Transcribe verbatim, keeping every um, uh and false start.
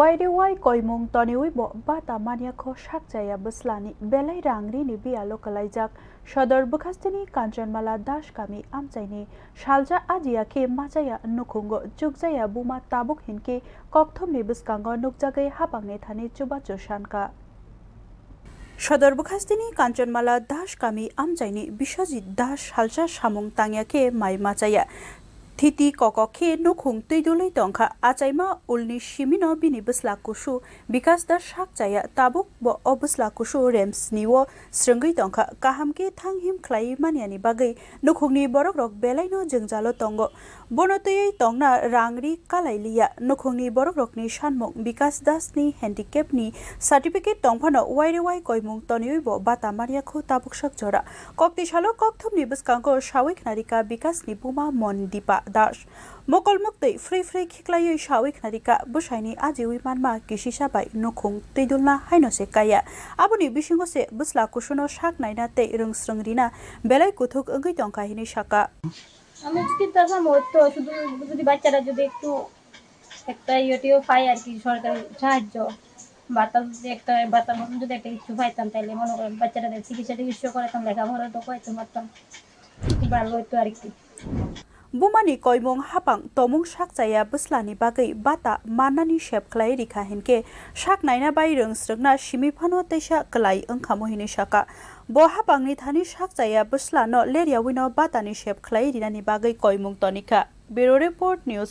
Wairewai koimung toniwi bo bata manya kho sakchaya bwslani belai rang rini biyalo kwlaijak. Sodor bwkhastini Kanchanmala Das kami amchaini salsa ajiya khe machaya nukhungo chukjaya buma tabuk hinkhe kokthumni bwskango nukjagwi hapangni thani chubachu sankha. Sodor bwkhastini Kanchanmala Das kami amchaini Biswajit Das salsa samung tangya khe mai machaya. Thiti kokok khe nukhung twi dulwi tongkha. Achaima ulni simino bini bwsla kusu Bikas Das sakchaya, tabuk bo o bwsla kusu RIMS ni o srwngwi tongkha. Kaham khe thang him khlaiwi manyani bagwi nukhungni borokrok belaino jwngjalo tongo. Bono twiwi tongna rang ri kalai liya. Nukhungni borokrokni sanmung Bikas Das ni handicap ni certificate tongphano wairewai koimung toniwi bo bata manya kho tabuk sak jora. Kokti salo kokthumni bwskango sawi khnarika Bikasni buma Mondipa Das. Mokol muktwi free free khiklaiwi sawi khnarika bwsaini ajiwi manma kisisa bai nukhung twidulna haino se kaya. Aboni bisingo se bwsla kusuno sak naina tei rwngsrwng rina belai kuthuk wngwi tongkha hinwi saka. আমি যদি তার সামনে হতো শুধু যদি বাচ্চারা যদি একটু একটা ইয়েটিও পায় আর কি, সরকারি সাহায্য, বাতা যদি একটা বাতার মতন যদি একটা কিছু পাইতাম, তাহলে মনে করেন বাচ্চারা চিকিৎসা টিকিৎসা করাতাম, লেখাপড়া তো করাইতে পারতাম, একটু ভালো হতো আর কি। Bumani koimung hapang tomung sakchaya bwslani bagwi bata mannani sep khlai rikha hinkhe sak naina bai rwngsrwngna simi phano teisa kwlai wngkhamo hinwi saka. Bo hapangni thani sakchaya bwslano leryawi no batani sep khlai rinani bagwi koimung tonikha. Bureau Report, News